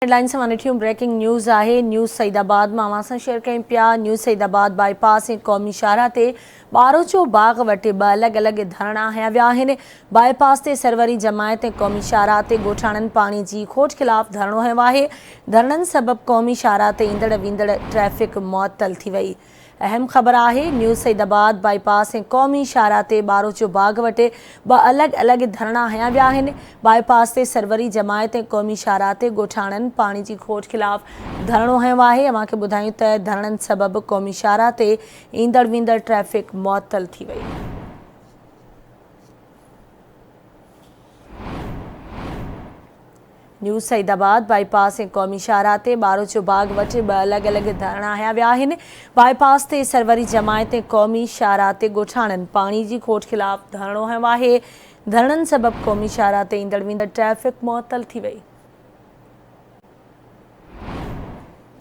Headlines سان ڏٺيون breaking news آهي نيوز سعيد آباد مان اوهان سان شيئر ڪيون پيا نيوز سعيد آباد باء پاس ۽ قومي شاهراهه تي ٻاروچو باغ وٽ ٻه الڳ الڳ ڌرڻا هنيا ويا آهن باء پاس تي سروري جماعت ۽ قومي شاهراهه تي ڳوٺاڻن پاڻي جي کوٽ خلاف ڌرڻو هنيو آهي ڌرڻن سبب قومي شاهراهه تي ايندڙ ويندڙ ٽريفڪ معطل ٿي وئي اهم خبر آهي نيو سعيد آباد بائي پاس ۽ قومي شاهراهه تي ٻاروچو باغ وٽ ٻه الڳ الڳ ڌرڻا هنيا ويا آهن، بائي پاس تي سروري جماعت ۽ قومي شاهراهه تي ڳوٺاڻن پاڻي جي کوٽ خلاف ڌرڻو هنيو آهي، اوهان کي ٻڌايون ته ڌرڻن سبب قومي شاهراهه تي ايندڙ ويندڙ ٽريفڪ معطل ٿي وئي. نيو سعيد آباد بائي پاس ۽ قومي شاهراهه تي ٻاروچو باغ وٽ ٻه الڳ الڳ ڌرڻا هنيا ويا آهن، بائي پاس تي سروري جماعت ۽ قومي شاهراهه تي ڳوٺاڻن پاڻي جي کوٽ خلاف ڌرڻو هنيو آهي، ڌرڻن سبب قومي شاهراهه تي ايندڙ ويندڙ ٽريفڪ معطل ٿي وئي.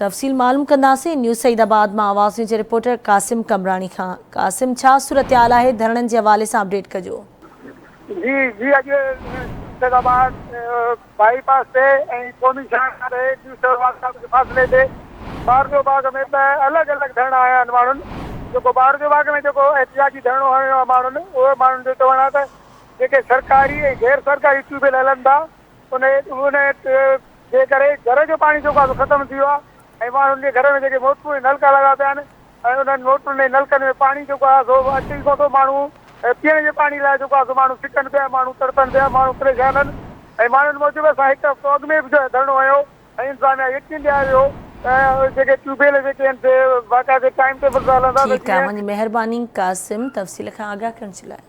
تفصيل معلوم ڪنداسين نيوز سعيد آباد مان آواز نيوز جي رپورٽر قاسم قمبراڻي کان قاسم ڇا صورتحال آهي ڌرڻن جي حوالي سان اپڊيٽ ڪجو. جي جي اڄ سيد آباد بائي پاس تي ۽ قومي شاهراهه تي نيو سيد آباد کان ڪجهه فاصلي تي ٻارجو باغ ۾ ٻه الڳ الڳ ڌرڻا هنيا آهن ماڻهن جيڪو ٻارجو باغ ۾ جيڪو احتجاجي ڌرڻو هنيو آهي ماڻهن اهي ماڻهن جو چوڻ آهي ته جيڪي سرڪاري ۽ غير سرڪاري ٽيوب ويل هلن ٿا ان جي ڪري گهر جو پاڻي جيڪو آهي سو ختم ٿي ويو آهي ۽ ماڻهن جي گهر ۾ جيڪي موٽرون ۽ نلڪا لڳا پيا آهن ۽ انهن موٽرن ۽ نلڪن ۾ پاڻي جيڪو آهي سو اچي ئي ڪونه ٿو ماڻهو پيئڻ جي پاڻي لاء جيڪو آهي سو ماڻهو سڪن پيا ماڻهو تڙپن پيا ماڻهو پريشان آهن ۽ ماڻهن موجب اسان هڪ هفتو اڳ ۾ به جو آهي ڌرڻو هنيو ۽ انتظاميا يقين ڏياريو ته جيڪي ٽيوب ويل جيڪي آهن سي باقاعدي ٽائيم ٽيبل سان هلندا ته ٺيڪ آهي جيئن اوهان جي مهرباني قاسم تفصيل کان آگاهه ڪرڻ جي لاء.